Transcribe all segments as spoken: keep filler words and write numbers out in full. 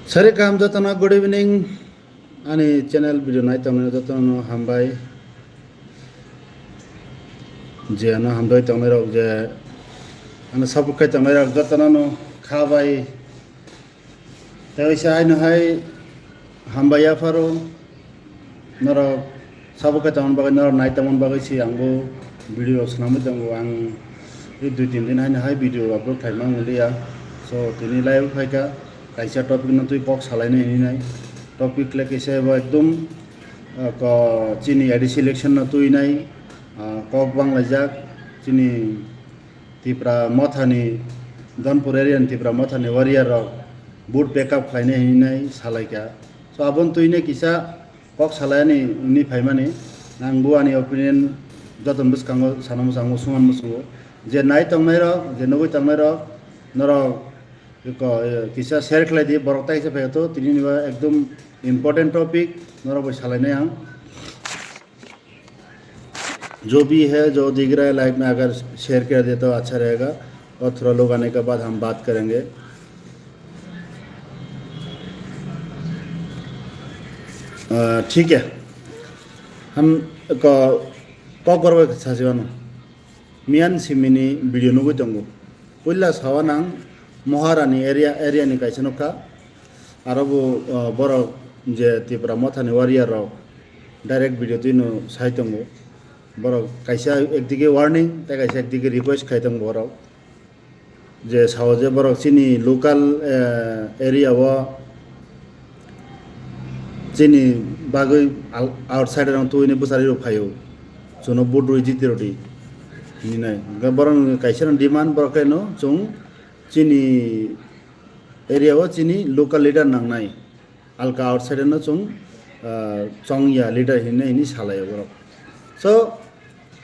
Sari kaham jotono, good evening. Ani channel video nai tongnai jotono hambai. Je ano hambai tongnai rok, je ano support khai tongnai rok jotono no kha bai. Tei waisa haino hai hambai yapharo. Norok sabo khe tongmani bagwi, norok nai tongmani bagwi se ang bo video rok swnamwi tongo. Ang tei dui tin din haino hai video upload khlai mang liya. So, tini live phaikha, kaisa topic no twi kok salainai hinwi nai. Topic le kaisa ebo ekdum, ah, ko, chini A D C election no twi nai, ah, kok banglaijak chini Tipra Mothani, Donpur area ni Tipra Mothani warrior rok boot backup khlainai hinwi nai salaikha. So, aboni twi nai kisa kok salai ani wngwi phaimani, ang bo ani opinion jotono bwskango sana mwchango, swngan mwchango. Je nai tongnai rok, je nugwi tongnai rok, norok ko-, kisa share khlai di, borok tai se phai to, tini ni ba ekdum important topic, norok bai salainai ang. जो भी है, जो दिख रहा है लाइव में, अगर शेयर कर दे तो अच्छा रहेगा, और थोड़ा लोग आने के बाद हम बात करेंगे। अ, ठीक है, हम क-, kok borok bai sachi mano. Miyan simini video nugwi tongo. Puila sawa nang Moharani area, area ni kaisa nukha. Aro bo, uh, borok je Tipra Mothani warrior rok direct video twino sai tongo. Borok kaisa ekdige warning, tei kaisa ekdige request khai tongo borok. Je sao je borok chini local, eh, area o chini bagwi al-, outside rok tubui ni bwsari rok phaio. Chwngno vote rwi jiti rwdi hinwi nai. Hwnkhe borok kaisa no demand borok khe no chwng chini area o chini local leader nangnai. Alka outside no chwng, ah, chongya leader hinwi hinwi salaio borok. So,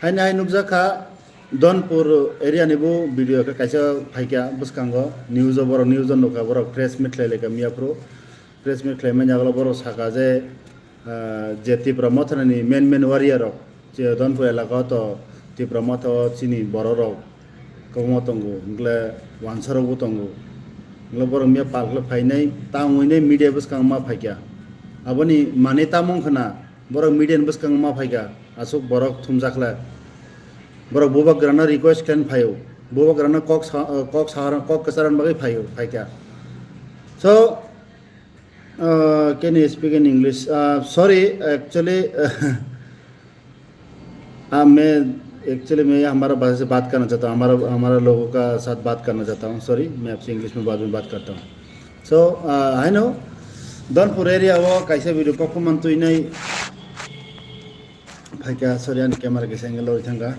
haino hai nukjakha Donpur area ni bo video khe kaisa phaikha bwskango news o, borok news o nukha, borok press meet khlai laikha miya phuru. Press meet khlai manya ulo borok sakha je, ah, je Tipra Mothani main main warrior rok je Donpur elaka o to Tipra Motha o chini borok rok kwbangma tongo, hwnkhe wansa rok bo tongo. Hwnkhe borok miya pal khe phainai, tamo wngwi nai media bwskango ma phaikha. Aboni manwi tamo wngkha na, borok media ni bwskango ma phaikha, aswk borok thumjakle. Borok bubagrano request khlai phaio, bubagrano kok sa-, kok sa-, kok kwcharna bagwi phaio, phaikha. So, Uh, can you speak in English? Uh, sorry, actually, uh, मैं एक्चुअली मैं हमारा भाषा से बात करना चाहता हूँ, हमारा, हमारा लोगों का साथ बात करना चाहता हूँ। सॉरी, मैं आपसे इंग्लिश में बाद में बात करता हूँ। सो, uh, I know, Donpur area o kaisa video kokhuman tuinai phaikha, sorry, ani camera kaisa angle lori thangkha.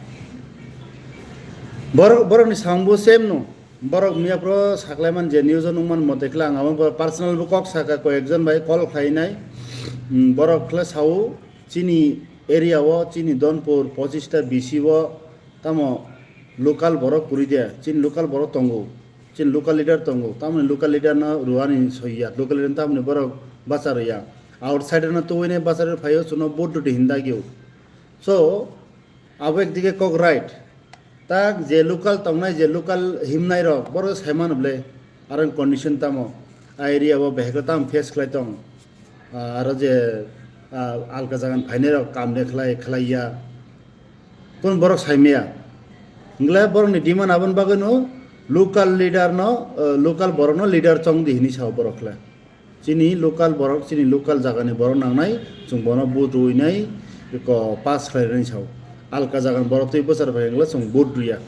Borok, borok ni sound bo same no. Borok miya pro saklaiman je news o nukman mote khe ang abo personal bo kok saka, koyekjon bai call khlainai. Hmm, borok khle sao chini area o, chini Donpur pochista B C o tamo local borok kwrwi de, chini local borok tongo, chini local leader tongo, tamoni local leader no rwani soiya, local leader tamoni borok bacha rwya. Outsider no tubui nai bacha rw phaio, chwngno vote rwdi hinda geo. So, abo ekdige kok right. Tak je local tongnai, je local himnai rok, boro sai mano ble, aro condition tamo, a area o behekhe tamo face khlai tong, ah, aro je, ah, alka jagan phainai rok kam de khlai, khlai ya, kun borok sai maya. Hwngle borok ni demand aboni bagwi no local leader no, ah, local borok no leader chong di hini sao borok khle. Chini local borok, chini local jagani borok nangnai, chwng bono vote rwinai, eko pass khlainani sao. Alka jagani borok twi bwchar bai wngla chwng vote rwya.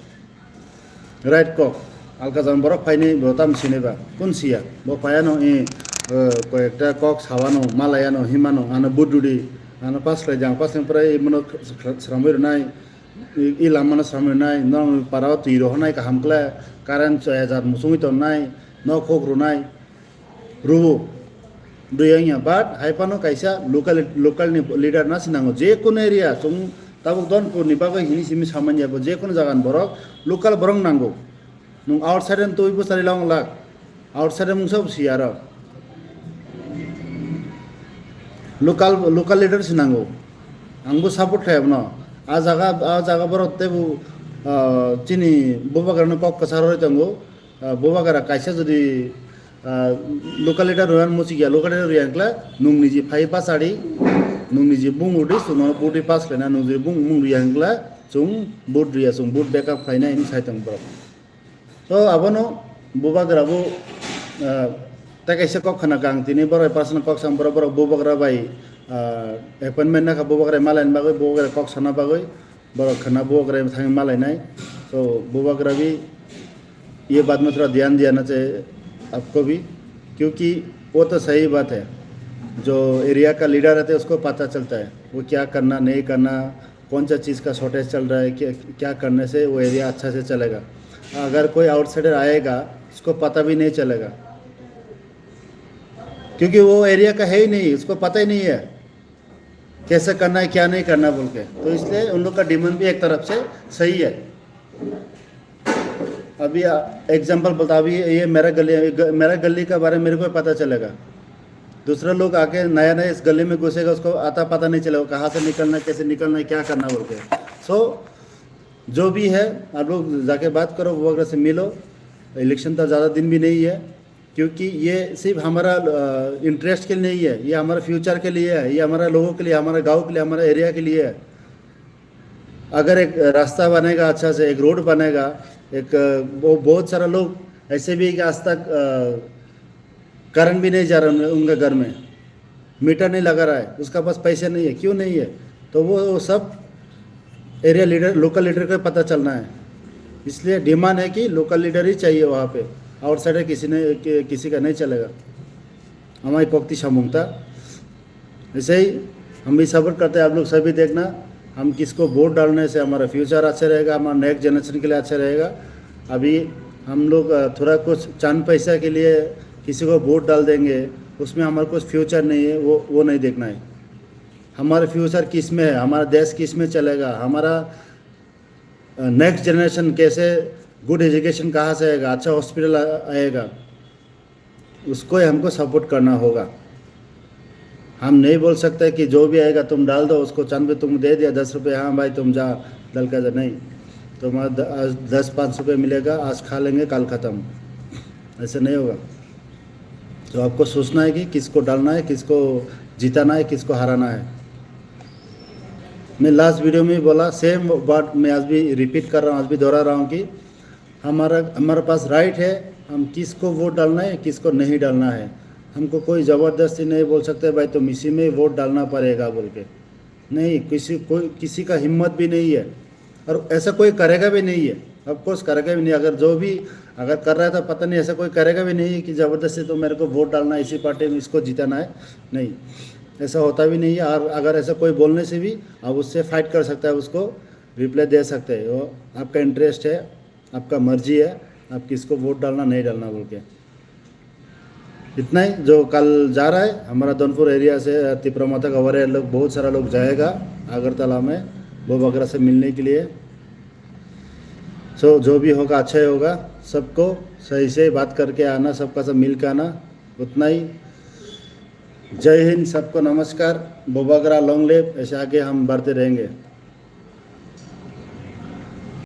Right kok. Alka jagani borok phainai bo tam sinai ba. Kun siya? Bo phaiya no, eh, eh, koyekta kok sawano, malayano, himano, ano vote rwdi, ano pass khlai di, ang pass ni pore mono sramwi rwnai, i, i lamano sramwi rwnai, no para o twi rohornai kaham khle, current choi hajar muchungwi tonnai, no kok rwnai. Rwo. Dui wngya, but hai phano kaisa local, local ni leader na se nango. Je kono area, chwng tabuk Donpur ni bagwi hini simi samanya bo, je kono jaga ni borok, local borok nango. Nwng outside ni twi bwsari long lak. Outside mungsa bo si aro. Local, local leader se nango. Ang bo support khlai abono. A jaga, a jaga borok teibo, ah, chini bubagra no kok kwchar rwi tongo. Ah, bubagra kaisa jodi Ah, local leader royan muchikya, local leader royan kla, nung niji phai pasari, nung niji bung udi, sung nono vote pass kena, nung niji bung mung royan kla, sung vote riya, sung vote backup khaina ini sai tong borok. So, abono bubagra bo, ah, tei kaisa kok khana kang tini borok personal kok sam borok, borok bubagra bai, ah, appointment nakha bubagra malain bagwi, bubagra kok sana bagwi, borok khana bubagra thang malainai. So, bubagra bi ये बात में थोड़ा ध्यान दिया ना चाहिए आपको भी, क्योंकि वो तो सही बात है, जो एरिया का लीडर रहते हैं उसको पता चलता है वो क्या करना, नहीं करना, कौन सा चीज़ का शॉर्टेज चल रहा है, क्या, क्या करने से वो एरिया अच्छा से चलेगा। अगर कोई आउटसाइडर आएगा, उसको पता भी नहीं चलेगा, क्योंकि वो एरिया का है ही नहीं, उसको पता ही नहीं है कैसे करना है, क्या नहीं करना बोल के। तो इसलिए उन लोग का डिमांड भी एक तरफ से सही है। अभी एग्जांपल बोलता, अभी ये मेरा गली, ग-, मेरा गली का बारे में मेरे को पता चलेगा, दूसरा लोग आके नया नया इस गली में घुसेगा, उसको आता पता नहीं चलेगा कहाँ से निकलना है, कैसे निकलना है, क्या करना बोल के। सो जो भी है, आप लोग जाके बात करो, वो वगैरह से मिलो। इलेक्शन तो ज़्यादा दिन भी नहीं है, क्योंकि ये सिर्फ हमारा इंटरेस्ट के लिए नहीं है, ये हमारा फ्यूचर के लिए है, ये हमारा लोगों के लिए, हमारा गांव के लिए, हमारा एरिया के लिए है। अगर एक रास्ता बनेगा अच्छा से, एक रोड बनेगा, एक, अ, वो बहुत सारा लोग ऐसे भी कि आज तक, अ, करंट भी नहीं जा रहा उन-, उनका घर में, मीटर नहीं लगा रहा है, उसका पास पैसे नहीं है, क्यों नहीं है? तो वो, वो सब एरिया लीडर, लोकल लीडर को पता चलना है। इसलिए डिमांड है कि लोकल लीडर ही चाहिए वहाँ पे, आउटसाइडर किसी ने, कि-, किसी का नहीं चलेगा। हमारी कोक्ति सामुंगता। ऐसे ही हम भी सपोर्ट करते हैं, आप लोग सभी देखना, हम किसको वोट डालने से हमारा फ्यूचर अच्छा रहेगा, हमारा नेक्स्ट जनरेशन के लिए अच्छा रहेगा। अभी हम लोग, अ, थोड़ा कुछ चंद पैसा के लिए किसी को वोट डाल देंगे, उसमें हमारा कुछ फ्यूचर नहीं है, वो, वो नहीं देखना है। हमारा फ्यूचर किस में है, हमारा देश किस में चलेगा, हमारा, अ, नेक्स्ट जनरेशन कैसे, गुड एजुकेशन कहाँ से आएगा, अच्छा हॉस्पिटल आ-, आएगा, उसको ही हमको सपोर्ट करना होगा। हम नहीं बोल सकते कि जो भी आएगा तुम डाल दो, उसको चंद पे तुम दे दिया दस रुपये, हाँ भाई तुम जा, डाल के जा, नहीं। तुम्हारा द-, आज दस पाँच रुपये मिलेगा, आज खा लेंगे, कल ख़त्म, ऐसे नहीं होगा। तो आपको सोचना है कि किसको डालना है, किसको जिताना है, किसको हराना है। मैं लास्ट वीडियो में भी बोला, सेम वर्ड मैं आज भी रिपीट कर रहा हूँ, आज भी दोहरा रहा हूँ कि हमारा, हमारे पास राइट है, हम किसको वोट डालना है, किसको नहीं डालना है। हमको कोई ज़बरदस्ती नहीं बोल सकते, भाई तुम इसी में वोट डालना पड़ेगा बोल के। नहीं, किसी, कोई, किसी का हिम्मत भी नहीं है और ऐसा कोई करेगा भी नहीं है। ऑफ कोर्स करेगा भी नहीं। अगर जो भी, अगर कर रहा है तो पता नहीं, ऐसा कोई करेगा भी नहीं कि ज़बरदस्ती तो मेरे को वोट डालना है इसी पार्टी में, इसको जिताना है, नहीं, ऐसा होता भी नहीं है। और अगर ऐसा कोई बोलने से भी आप उससे फाइट कर सकते हैं, उसको रिप्लाई दे सकते हैं, वो आपका इंटरेस्ट है, आपका मर्जी है, आप किसको वोट डालना नहीं डालना बोल के। इतना ही, जो कल जा रहा है हमारा धनपुर एरिया से, अ, तिपरा माता का वारियर लोग, बहुत सारा लोग जाएगा अगरतला में बोबगरा से मिलने के लिए। सो जो भी होगा अच्छा ही होगा, सबको सही से बात करके आना, सबका सब मिल के आना। उतना ही। जय हिंद, सबको नमस्कार। बोबगरा लॉन्ग लिव, ऐसे आगे हम बढ़ते रहेंगे।